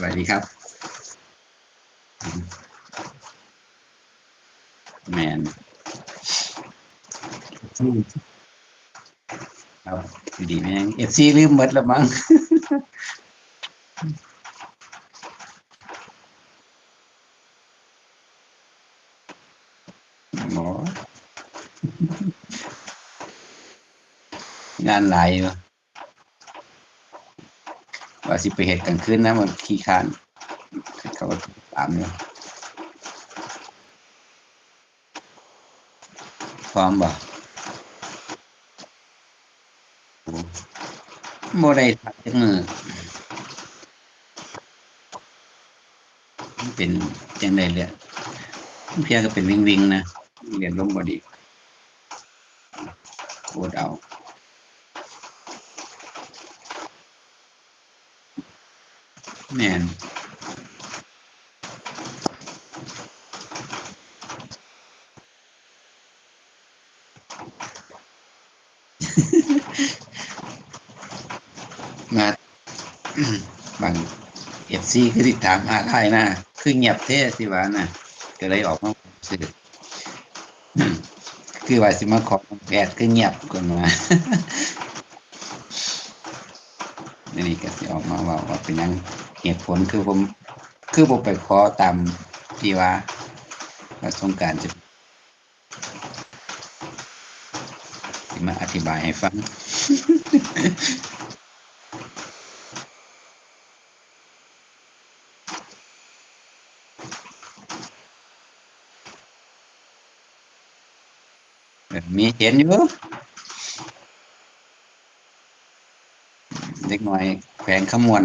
วัสดีครับ แม่น ครับ อยู่ดีมีแฮง เอฟซี ลืมหมดแล้วมั้ง บ่ งานหลายอยู่ ว่าสิไปเฮ็ดกลางคืนนะ มันขี้คร้าน เขาก็ตามอยู่ พร้อมบ่? โอ้ บ่ได้พักจักมื้อ มันเป็นจั่งใด๋แหละ บางเทื่อก็เป็นวิงๆ นะ เลือดลมบ่ดี อดเอา แม่น มา บาง เอฟซี คือสิถามหาอ้ายนะ คือเงียบแท้ สิว่านะ ก็เลยออกมาซื่อ คือว่าสิมาขอแอด คือเงียบ เพิ่นว่า อันนี้ก็สิออกมาเว้าว่าเป็นหยัง เหตุผลคือผม คือบ่ไปขอตามที่ว่า ว่าสงกรานต์จะ สิมาอธิบายให้ฟัง มี เห็นอยู่ เด็กน้อยแขวงคำม่วน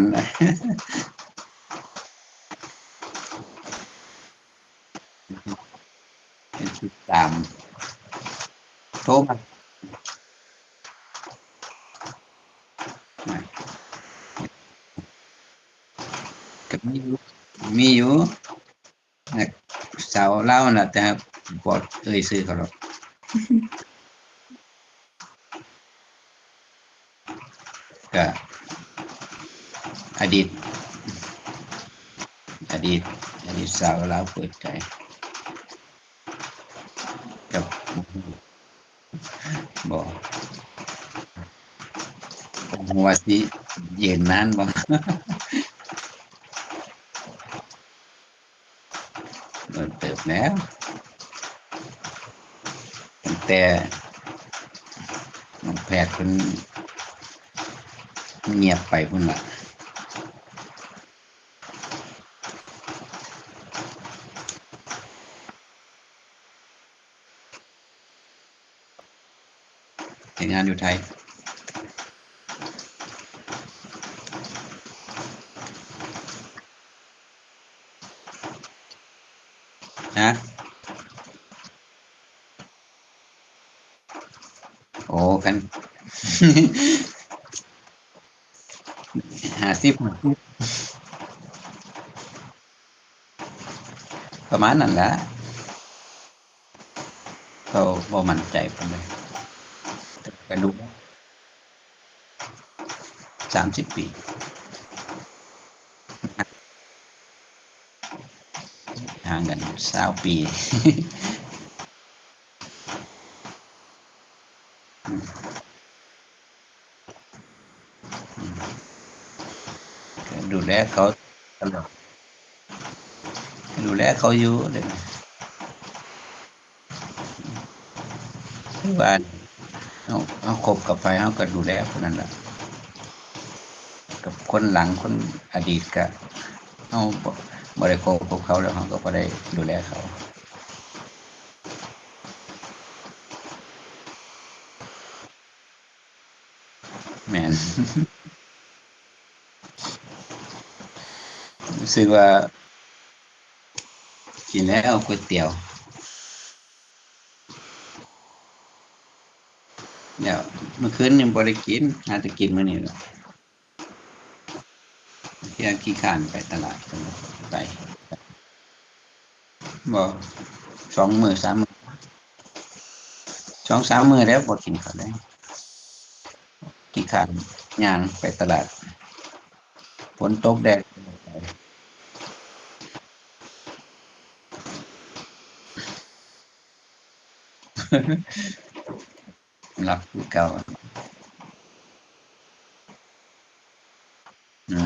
เป็นสิบสาม โทรมา ก็มีอยู่ มีอยู่ นักสาวลาวน่ะ แต่บ่เอ่ยชื่อเขาดอก ก็อดีต อดีต อดีตสาวลาวเปิดใจ กับ บ่ บ่ฮู้ว่าสิยืนนานบ่ โดนเติบแล้ว ตั้งแต่น้องแพทย์เพิ่นเงียบไปพุ้นล่ะ เฮ็ดงานอยู่ไทย ฮะ โอ้ คัน ห้าสิบ ประมาณนั้นล่ะ ก็บ่มั่นใจปานใด ก็ดู สามสิบ ปี ห่างกันซาวปี อืม อืม ก็ดูแลเขาตลอด ดูแลเขาอยู่เด้ คือว่า เฮา เฮาคบกับไผ เฮาก็ดูแลผู้นั้นล่ะ กับคนหลัง คนอดีตก็ เฮาบ่ บ่ได้คบกับเขาแล้ว เฮาก็บ่ได้ดูแลเขา แม่น รู้สึกว่า กินแล้วก๋วยเตี๋ยว แล้วมื้อคืนนี้บ่ได้กิน หาแต่กินมื้อนี้แหละ เที่ยงขี้คร้านไปตลาด ไป บ่ สองมื้อ สามมื้อ สองสามมื้อแล้วบ่กินข้าวแลง ขี้คร้านย่างไปตลาด ฝนตกแดด ລັອກຄືເກົ່າ. ອືມ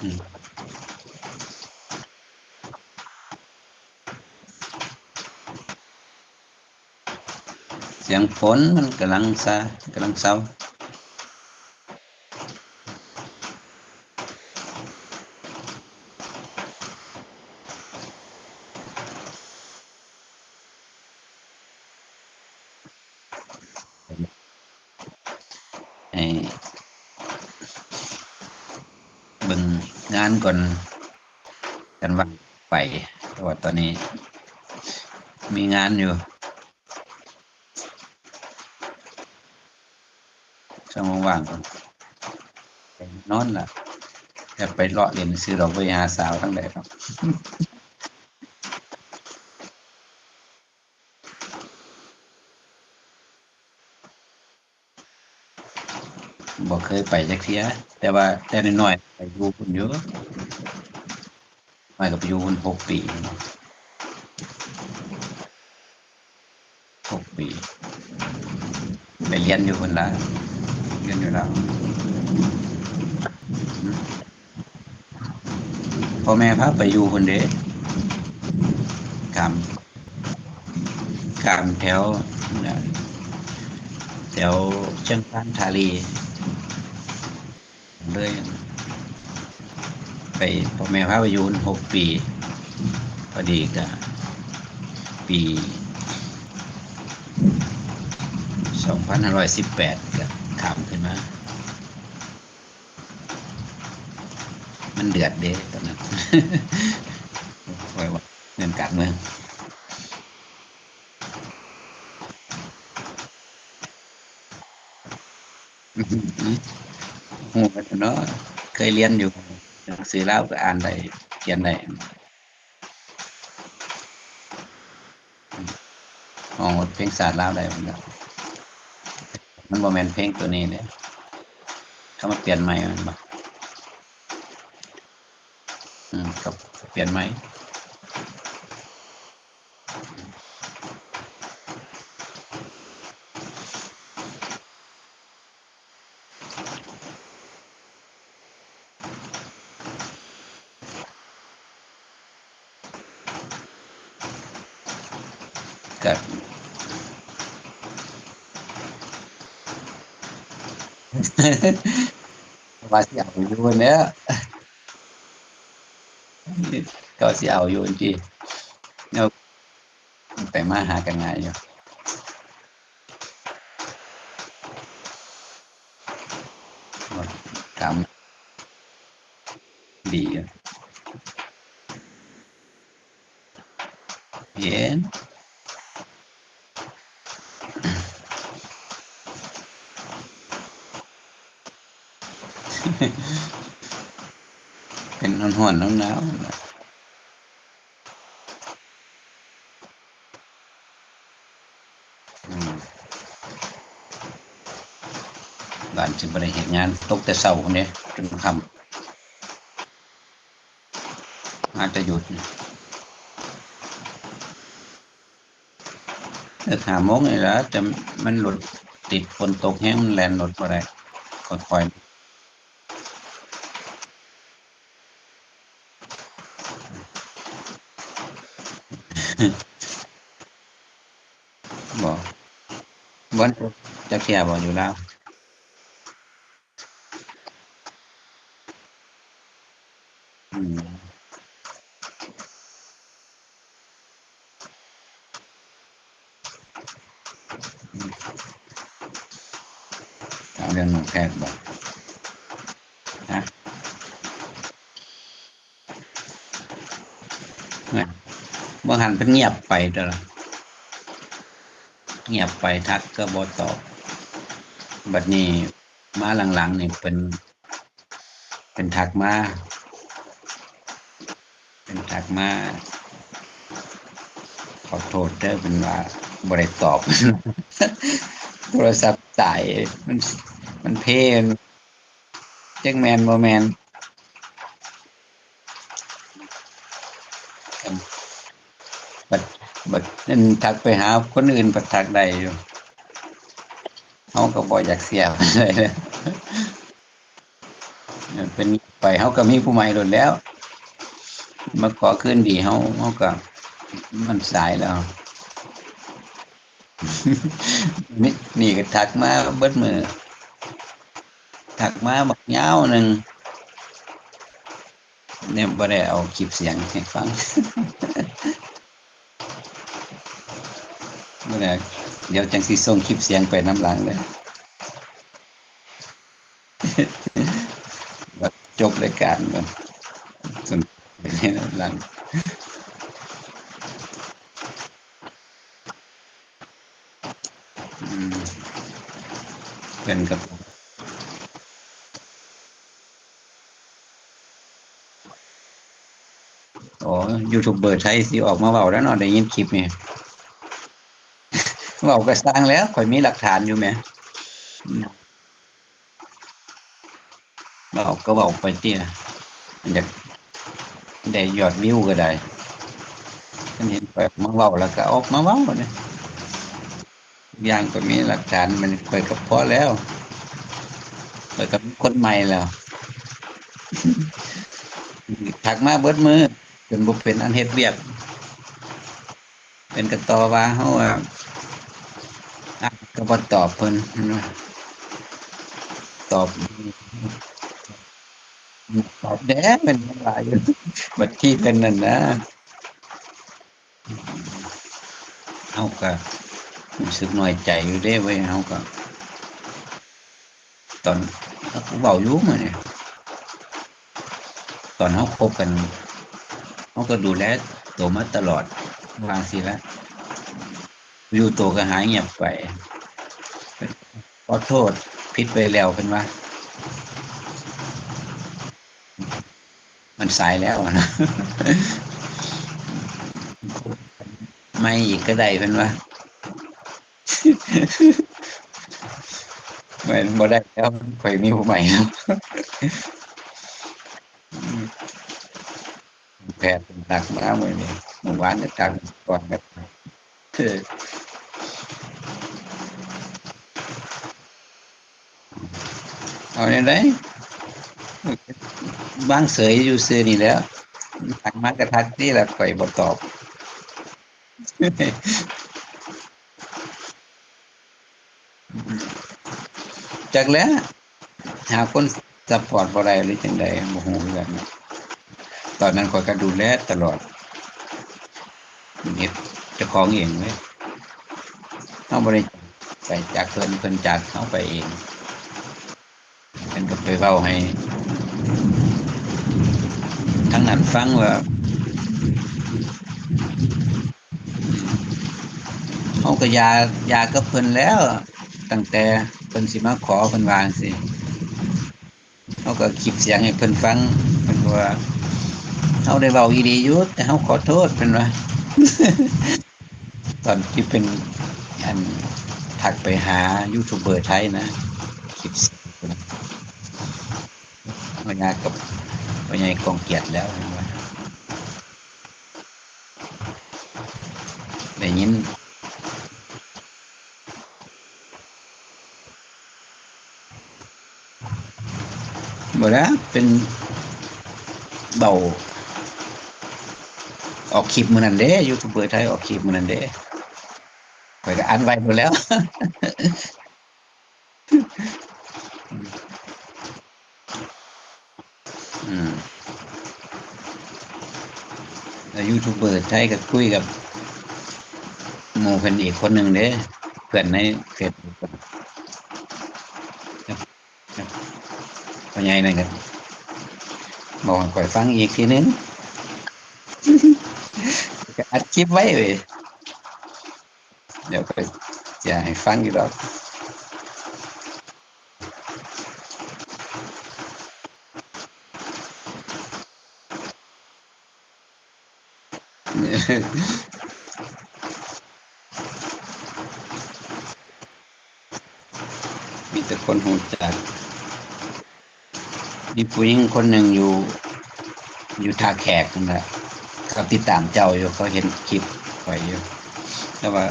ອືມ ສຽງຝົນມັນກຳລັງຊາ ກຳລັງເຊົາ. ໃຫ້ເບິ່ງງານກ່ອນ ຄັນວ່າງໄປ ເພາະວ່າຕອນນີ້ມີງານຢູ່. ຊ່ວງວ່າງໆ ກໍໄປນອນລະ ຢາກໄປເລາະຫຼິ້ນຊື່ດອກ ບໍ່ໄດ້ຫາສາວທາງໃດດອກ. ບໍ່ເຄີຍໄປຈັກເທື່ອ ແຕ່ວ່າແຕ່ນ້ອຍໆ ໄປຢູ່ພຸ້ນຢູ່. ນ້ອຍກໍໄປຢູ່ພຸ້ນຫົກປີ ຫົກປີ ໄປຮຽນຢູ່ພຸ້ນລະ ຮຽນຢູ່ລາວ. ພໍ່ແມ່ພາໄປຢູ່ພຸ້ນເດ້ ຂ້າມ ຂ້າມແຖວ ແຖວເຊີງຄານທາລີເລີຍ ໄປ ພໍ່ແມ່ພາໄປຢູ່ຫົກປີ ພໍດີກະປີສອງພັນຫ້າຮ້ອຍສິບແປດ ກະຂ້າມຂຶ້ນມາ. ມັນເດືອດເດ້ຕອນນັ້ນ ຂ້ອຍວ່າເລື່ອງການເມືອງ ຮູ້ເບິດເນາະ ເຄີຍຮຽນຢູ່ ໜັງສືລາວກໍອ່ານໄດ້ ຂຽນໄດ້. ຮ້ອງເພງຊາດລາວໄດ້ ມັນບໍ່ແມ່ນເພງໂຕນີ້ເດ້ ເຂົາມາປ່ຽນໃໝ່ແມ່ນບໍ່? ອືມ ເຂົາປ່ຽນໃໝ່. ກະ ວ່າຊິເອົາຢູ່ແຫຼະ ກໍຊິເອົາຢູ່ຈັ່ງຊີ້ ແນວໄປມາຫາກັນງ່າຍຢູ່. ຖາມດີຢູ່ ເຫັນ ເປັນຮ້ອນໆ ໜາວໆ ອືມ ບ້ານຊິບໍ່ໄດ້ເຮັດງານ ຕົກແຕ່ເຊົ້າພຸ້ນເດ້ ຈົນຄ່ຳ ມາແຕ່ຢຸດ ເລີກຫ້າໂມງນີ້ລະ ແຕ່ມັນລົດຕິດ ຝົນຕົກແຮງ ມັນແລ່ນລົດບໍ່ໄດ້ ຄ່ອຍໆ. ບໍ່ ບໍ່ຕົກຈັກເທື່ອບໍ່ຢູ່ລາວ? ອືມ. ເອົາເລື່ອງນ້ອງແພດບໍ່? ຮະ? ເມື່ອຫັນເພິ່ນງຽບໄປຕົວະ ງຽບໄປ ທັກກໍບໍ່ຕອບ. ບັດນີ້ມາຫຼັງໆນີ້ເພິ່ນ ເພິ່ນທັກມາ ເພິ່ນທັກມາ ຂໍໂທດເດີ ເພິ່ນວ່າບໍ່ໄດ້ຕອບ ໂທລະສັບສາຍ ມັນ ມັນເພ ຈັກແມ່ນບໍ່ແມ່ນ. ບັດ ບັດນັ້ນທັກໄປຫາຄົນອື່ນ ພັດທັກໄດ້ຢູ່. ເຮົາກໍບໍ່ຢາກເສຍປານໃດແລ້ວ. ເອີ ເພິ່ນໄປ ເຮົາກໍມີຜູ້ໃໝ່ໂລດແລ້ວ. ມາຂໍຄືນດີເຮົາ ເຮົາກໍ ມັນສາຍແລ້ວ. ນີ້ ນີ້ກໍທັກມາເບິດມື້ ທັກມາບັກຍາວໜຶ່ງ. ແນວບໍ່ໄດ້ເອົາຄລິບສຽງໃຫ້ຟັງ. ບໍ່ໄດ້ ດຽວຈັ່ງຊິສົ່ງຄລິບສຽງໄປນຳຫຼັງເດີ. ຈົບລາຍການກ່ອນ ສ່ວນ ໃນນຳຫຼັງ. ອືມ ເພິ່ນກໍ ໂອ້ ຢູທູບເບີໄທຊິອອກມາເວົ້າແລ້ວເນາະ ໄດ້ຍິນຄລິບນີ້. ເວົ້າກໍຊ່າງແລ້ວ ຂ້ອຍມີຫຼັກຖານຢູ່ແໝ. ເວົ້າກໍເວົ້າໄປຕິ ມັນຢາກໄດ້ຍອດວິວກໍໄດ້. ຄັນເຫັນຂ້ອຍອອກມາເວົ້າແລ້ວກໍອອກມາເວົ້າເດ້. ທຸກຢ່າງຂ້ອຍມີຫຼັກຖານ ມັນຂ້ອຍກໍພໍແລ້ວ. ຂ້ອຍກໍມີຄົນໃໝ່ແລ້ວ. ທັກມາເບິດມື້ ຈົນບໍ່ເປັນອັນເຮັດວຽກ. ເພິ່ນກໍຕໍ່ວ່າເຮົາ ອ່າ ອ່ານກໍບໍ່ຕອບເພິ່ນ ເຫັນບໍ່? ຕອບ ຕອບແດ່ ເພິ່ນວ່າຢູ່ ບັດທີເພິ່ນນັ້ນນະ. ເຮົາກໍຮູ້ສຶກນ້ອຍໃຈຢູ່ເດ້ເວີຍ ເຮົາກໍ ຕອນເຮົາເວົ້າຢູ່ມື້ນີ້ ຕອນເຮົາຄົບກັນ ເຮົາກໍດູແລໂຕມາຕະຫຼອດ ວ່າຈັ່ງຊີ້ລະ. ຢູ່ໂຕກໍຫາຍງຽບໄປ. ຂໍໂທດ ຜິດໄປແລ້ວ ເພິ່ນວ່າ ມັນສາຍແລ້ວນະ. ໃໝ່ອີກກໍໄດ້ ເພິ່ນວ່າ. ແມ່ນ ບໍ່ໄດ້ແລ້ວ ຂ້ອຍມີຜູ້ໃໝ່ແລ້ວ. ແພດທັກມາມື້ນີ້ ມື້ວານກໍທັກ ກ່ອນກໍທັກ. ເອີ ເອົາແນວໃດ? ວາງເສີຍຢູ່ຊື່ນີ້ແຫຼ້ວ. ທັກມາກໍທັກຕິລະ ຂ້ອຍບໍ່ຕອບ. ຈັກແຫຼະ ຫາຄົນຊັບພອດບໍ່ໄດ້ ຫຼື ຈັ່ງໃດ ບໍ່ຮູ້ຄືກັນ. ຕອນນັ້ນຂ້ອຍກໍດູແລຕະຫຼອດ ເຮັດເຈົ້າຂອງເອງເລີຍ. ເຮົາບໍ່ໄດ້ໄປຈາກເພິ່ນ ເພິ່ນຈາກເຮົາໄປເອງ. ເພິ່ນກໍໄປເວົ້າໃຫ້ທາງນັ້ນຟັງວ່າ ເຮົາກໍຢ່າ ຢ່າກັບເພິ່ນແລ້ວ ຕັ້ງແຕ່ເພິ່ນຊິມາຂໍ ເພິ່ນວ່າຈັ່ງຊີ້. ເຮົາກໍຄລິບສຽງໃຫ້ເພິ່ນຟັງ ເພິ່ນກໍວ່າ ເຮົາໄດ້ເວົ້າອີ່ຫຼີຢູ່ ແຕ່ເຮົາຂໍໂທດ ເພິ່ນວ່າ. ຕອນທີ່ເພິ່ນ ອັນ ທັກໄປຫາຢູທູບເບີໄທນະ ຄລິບສຽງ ພະຍາກັບພໍ່ໃຫຍ່ກອງກຽດແລ້ວ ໄດ້ຍິນ ບໍ່ລະ ເປັນເວົ້າ ອອກຄລິບມື້ນັ້ນເດ້ ຢູທູບເບີໄທອອກຄລິບມື້ນັ້ນເດ້ ຂ້ອຍກໍອັດໄວ້ພຸ້ນແລ້ວ. ອືມ ແລ້ວຢູທູບເບີໄທກໍຄຸຍກັບໝູ່ເພິ່ນອີກຄົນໜຶ່ງເດ້ ເພື່ອນໃນເຟສບຸກ ພໍ່ໃຫຍ່ນັ້ນກໍບອກໃຫ້ຂ້ອຍຟັງອີກທີໜຶ່ງ ກໍອັດຄລິບໄວ້ເວີຍ. ດຽວຂ້ອຍຈະໃຫ້ຟັງຢູ່ດອກ ມີແຕ່ຄົນຮູ້ຈັກ. ມີຜູ້ຍິງຄົນໜຶ່ງຢູ່ ຢູ່ທ່າແຂກນັ້ນແຫຼະ ເຂົາຕິດຕາມເຈົ້າຢູ່ ເຂົາເຫັນຄລິບ ຂ້ອຍຢູ່ ແຕ່ວ່າ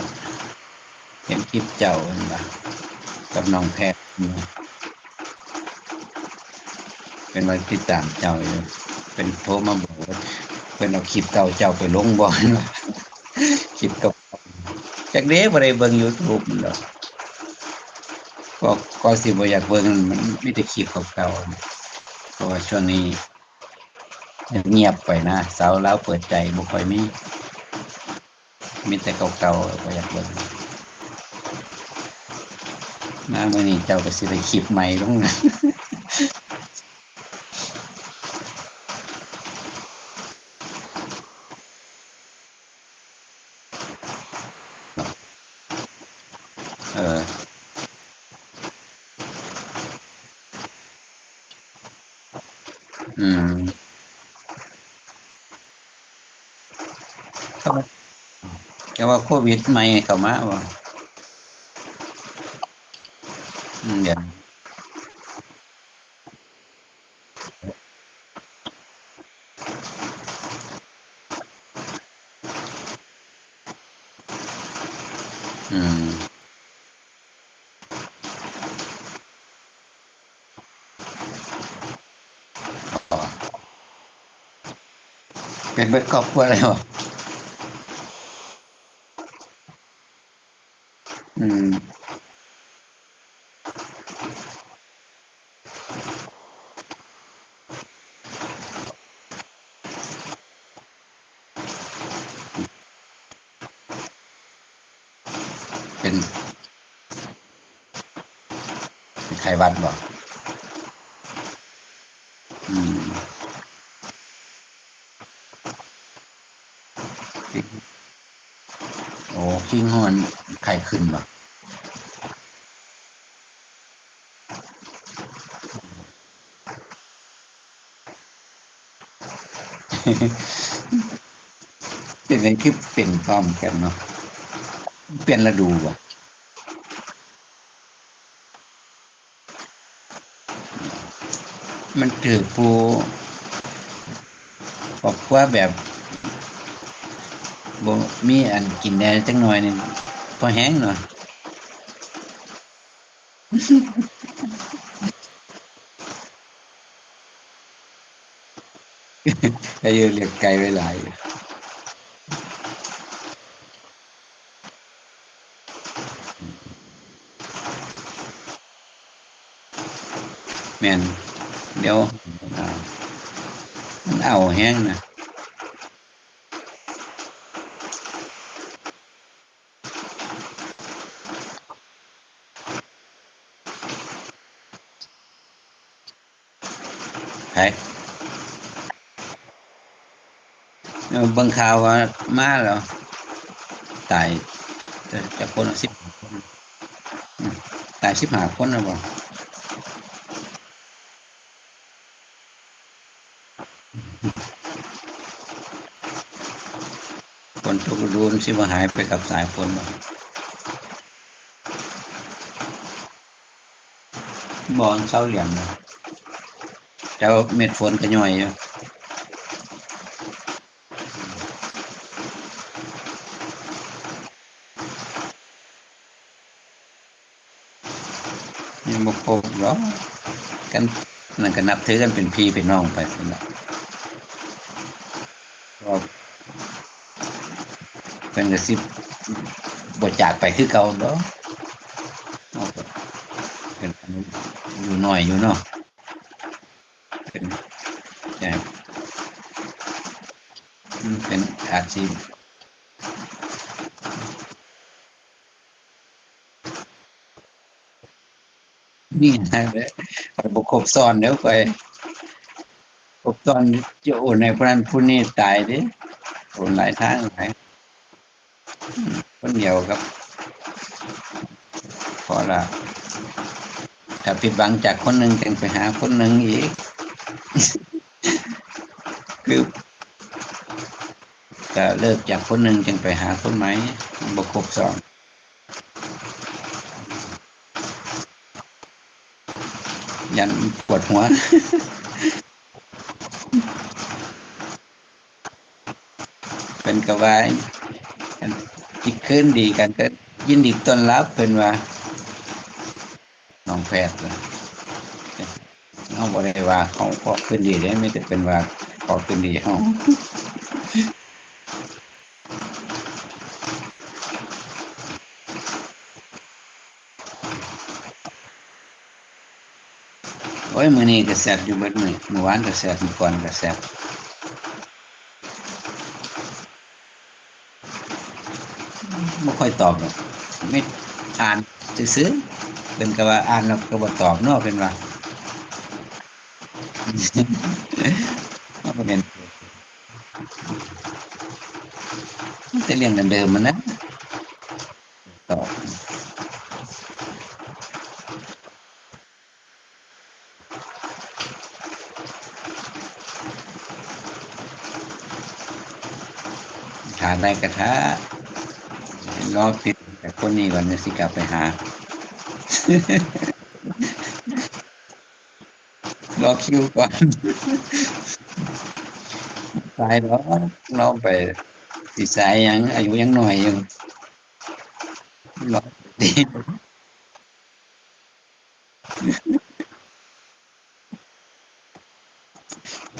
ເຫັນຄລິບເຈົ້າຫັ້ນວ່າ ກັບນ້ອງແພດ ເພິ່ນວ່າຕິດຕາມເຈົ້າຢູ່ ເພິ່ນໂທມາບອກວ່າ ເພິ່ນເອົາຄລິບເກົ່າເຈົ້າໄປລົງບໍ່ ເພິ່ນວ່າ ຄລິບເກົ່າ ຈັກເດ້ ບໍ່ໄດ້ເບິ່ງຢູທູບດອກ ກໍ ກໍຊິບໍ່ຢາກເບິ່ງ ມັນມີແຕ່ຄລິບເກົ່າໆ ເພາະວ່າຊ່ວງນີ້ ງຽບໄປນະ ສາວລາວເປີດໃຈບໍ່ຄ່ອຍມີ ມີແຕ່ເກົ່າໆ ກໍຢາກເບິ່ງ ມາມື້ນີ້ເຈົ້າກໍຊິໄດ້ຄລິບໃໝ່ລົງ ເອີ ອືມ ແຕ່ວ່າໂຄວິດໃໝ່ເຂົ້າມາບໍ່? ອືມ ດຽວ ອືມ ເປັນເບິດຄອບຄົວເລີຍບໍ່? ອືມ ເປັນ ເປັນໄຂ້ຫວັດບໍ່? ອືມ ໂອ້ ຄີງຮ້ອນ ໄຂ້ຂຶ້ນບໍ່? ເປັນຫຍັງຄືເປັນພ້ອມກັນເນາະ? ປ່ຽນລະດູບໍ່? ມັນຖືກຜູ້ຄອບຄົວແບບບໍ່ມີອັນກິນແດ່ຈັກໜ່ອຍໜຶ່ງ ພໍແຮງເນາະ. ອາຍຸລ້ຽງໄກ່ໄວ້ຫຼາຍ. ແມ່ນ ດຽວ ອ່າ ມັນເອົາແຮງນະ. ໃຜ? ເອີ ເບິ່ງຂ່າວວ່າມາແລ້ວ ຕາຍ ຈັກຄົນ ສິບຫ້າຄົນ ອືມ ຕາຍສິບຫ້າຄົນແລ້ວບໍ່? ຝົນຕົກລະດູ ມັນຊິບໍ່ຫາຍໄປກັບສາຍຝົນບໍ່? ບໍ່ ເຊົາຫຼຽມນະ ແຕ່ວ່າເມັດຝົນກໍຍ້ອຍຢູ່. ຍັງບໍ່ຄົບດອກ ກັນ ນັ້ນກໍນັບຖືກັນເປັນພີ່ເປັນນ້ອງໄປພຸ້ນລະ ກໍເພິ່ນກໍຊິບໍ່ຈາກໄປຄືເກົ່າດອກ ເຮົາກໍເປັນ ອາຍຸນ້ອຍຢູ່ເນາະ ເປັນ ເປັນອາຊີບ ນີ້ນະ ຂ້ອຍບໍ່ຄົບຊ້ອນເດີ ຂ້ອຍຄົບຊ້ອນຈະໂອນໃຫ້ຜູ້ນັ້ນຜູ້ນີ້ຕາຍເດ້ ໂອນຫຼາຍທາງຫຼາຍ ຄົນດຽວກັບພໍລະ ຖ້າຜິດຫວັງຈາກຄົນໜຶ່ງ ຈຶ່ງໄປຫາຄົນໜຶ່ງອີກ ຄື ກໍເລີກຈາກຄົນໜຶ່ງ ຈຶ່ງໄປຫາຄົນໃໝ່ ມັນບໍ່ຄົບຊ້ອນ. ຢ້ານປວດຫົວ ເພິ່ນກໍວ່າ ອັນ ຊິຄືນດີກັນ ກໍຍິນດີຕ້ອນຮັບເພິ່ນວ່າ ນ້ອງແພດ ເຮົາບໍ່ໄດ້ວ່າເຂົາຂໍຄືນດີເດ້ ມີແຕ່ເພິ່ນວ່າຂໍຄືນດີເຮົາ. ໂອ້ຍ ມື້ນີ້ກໍແຊດຢູ່ເບິດມື້ ມື້ວານກໍແຊດ ມື້ກ່ອນກໍແຊດ ບໍ່ຄ່ອຍຕອບດອກ ມີອ່ານຊື່ໆ ເພິ່ນກໍວ່າອ່ານແລ້ວກໍບໍ່ຕອບເນາະ ເພິ່ນວ່າ ມັນກໍແມ່ນ ມີແຕ່ເລື່ອງເດີມໆ ຫັ້ນນະ. ຕອບ ຖ້າໄດ້ກໍຖ້າ ລໍຕິດແຕ່ຄົນນີ້ກ່ອນ ຈັ່ງຊິກັບໄປຫາ ລໍຄິວກ່ອນ ສາຍດອກ ລໍໄປ ຊິສາຍຫຍັງ ອາຍຸຍັງນ້ອຍຢູ່ ລໍໄປຕິ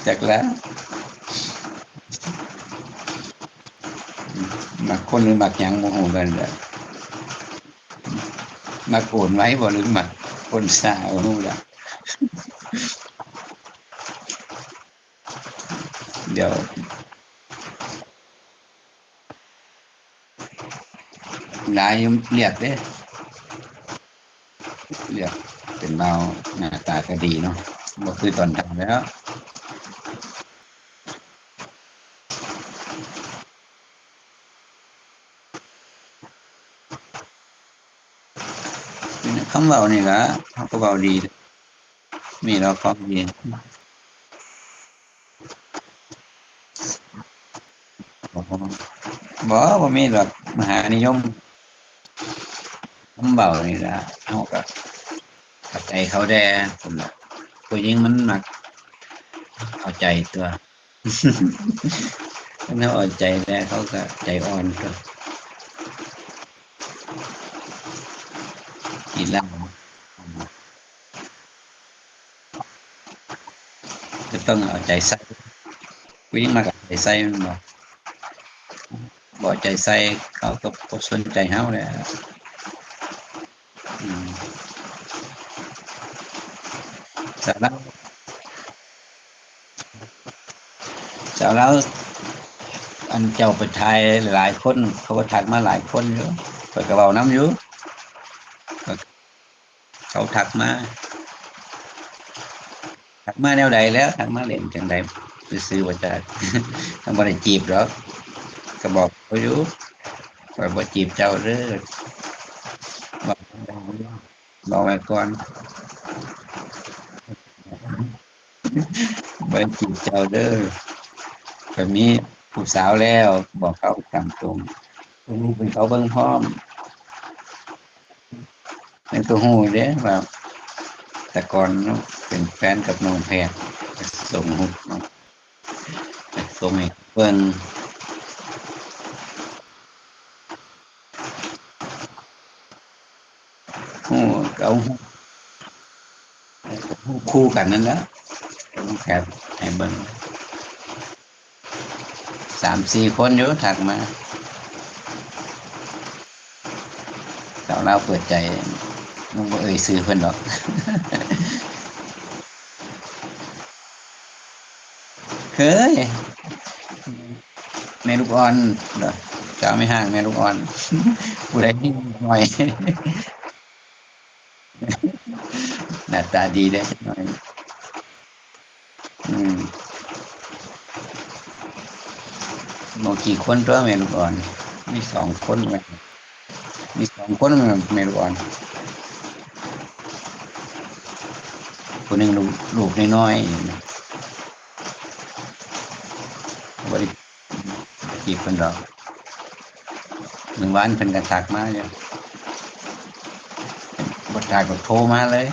ຈັກແຫຼະ ມັກຄົນຫຼືມັກຫຍັງບໍ່ຮູ້ກັນແຫຼະ ມັກໂອນໄວບໍ່ ຫຼືມັກໂອນຊ້າບໍ່ຮູ້ລະ ດຽວ ຫຼາຍຢູ່ ລຽກເດ້ ລຽກເປັນລາວໜ້າຕາກໍດີເນາະ ບໍ່ຄືຕອນເຖົ້າແລ້ວ ຄຳເວົ້ານີ້ລະ ເຮົາກໍເວົ້າດີ ມີດອກຂອງດີ ບໍ່ ບໍ່ມີດອກ ມະຫານິຍົມ ຄຳເວົ້ານີ້ລະ ເຮົາກໍເຂົ້າໃຈເຂົາແດ່ ຜູ້ຍິງມັນມັກເຂົ້າໃຈຕົວະ ຄັນເຮົາເອົາໃຈແດ່ ເຂົາກໍໃຈອ່ອນຕົວະ ກິນແລ້ວ ກໍຕ້ອງເອົາໃຈໃສ່ ຜູ້ຍິງມັກເອົາໃຈໃສ່ແມ່ນບໍ່? ບໍ່ເອົາໃຈໃສ່ ເຂົາກໍບໍ່ສົນໃຈເຮົາແຫຼະ ອືມ ສາລາວ ສາວລາວ ອັນເຈົ້າໄປຖ່າຍຫຼາຍຄົນ ເຂົາກໍທັກມາຫຼາຍຄົນຢູ່ ຂ້ອຍກໍເວົ້ານຳຢູ່ ເຂົາທັກມາ ທັກມາແນວໃດແລ້ວ ທັກມາຫຼິ້ນຈັ່ງໃດຊື່ໆ ບໍ່ຈັກ ເຮົາບໍ່ໄດ້ຈີບດອກ ກໍບອກເຂົາຢູ່ ຂ້ອຍບໍ່ຈີບເຈົ້າເດີ ບອກ ບອກໄວ້ກ່ອນ ບໍ່ໄດ້ຈີບເຈົ້າເດີ ຂ້ອຍມີຜູ້ສາວແລ້ວ ບອກເຂົາຕາມຕົງ ເປັນເຂົາເບິ່ງພ້ອມ ມັນກໍຮູ້ເດ້ວ່າ ແຕ່ກ່ອນເນາະ ເປັນແຟນກັບນ້ອງແພດ ກໍສົ່ງຮູບເນາະ ສົ່ງໃຫ້ເບິ່ງ ຮູ້ ກໍເອົາ ຮູບຄູ່ກັນນັ້ນແຫຼະ ເອົາແຄປໃຫ້ເບິ່ງ ສາມສີ່ຄົນຢູ່ທັກມາ ສາວລາວເປີດໃຈ ຍັງບໍ່ເອີ່ຍຊື່ເພິ່ນດອກ ເຄີຍ ແມ່ລູກອ່ອນ ສາວແມ່ຮ້າງແມ່ລູກອ່ອນ ຜູ້ໃດມີນ້ອຍ ໜ້າຕາດີເດ້ ຈັກໜ້ອຍ ອືມ ບໍ່ກີ່ຄົນຕົວະແມ່ລູກອ່ອນ ມີສອງຄົນ ມີສອງຄົນແມ່ລູກອ່ອນ ຜູ້ໜຶ່ງລູກ ລູກນ້ອຍໆ ບໍ່ໄດ້ຈີບເພິ່ນດອກ ມື້ວານເພິ່ນກໍທັກມາຢູ່ ບໍ່ທັກກໍໂທມາເລີຍ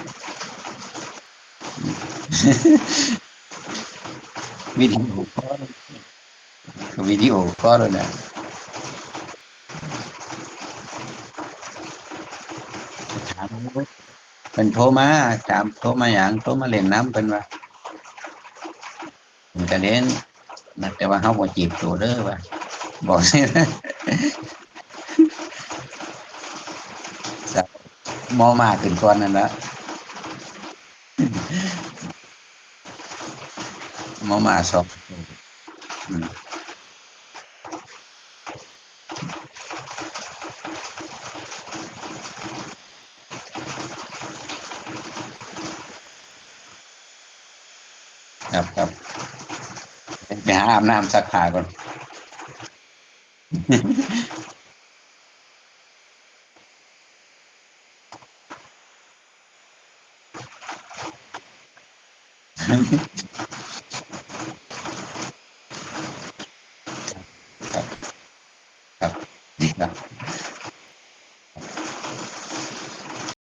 ວິດີໂອຄອລ ວິດີໂອຄອລໂລດນະ. າມ ເພິ່ນໂທມາ ຖາມໂທມາຫຍັງ ໂທມາຫຼິ້ນນຳ ເພິ່ນວ່າ ເພິ່ນກະເຫຼັ້ນນະ ແຕ່ວ່າເຮົາບໍ່ຈີບໂຕເດີວ່າ ບອກ ໝໍມ້າຂຶ້ນກ່ອນນັ້ນລະ ໝໍມ້າສອງໂຕ ອືມ. ຄັບ ຄັບ ໄປຫາອາບນ້ຳຊັກຜ້າກ່ອນ ຄັບ ຄັບ ດີລະ.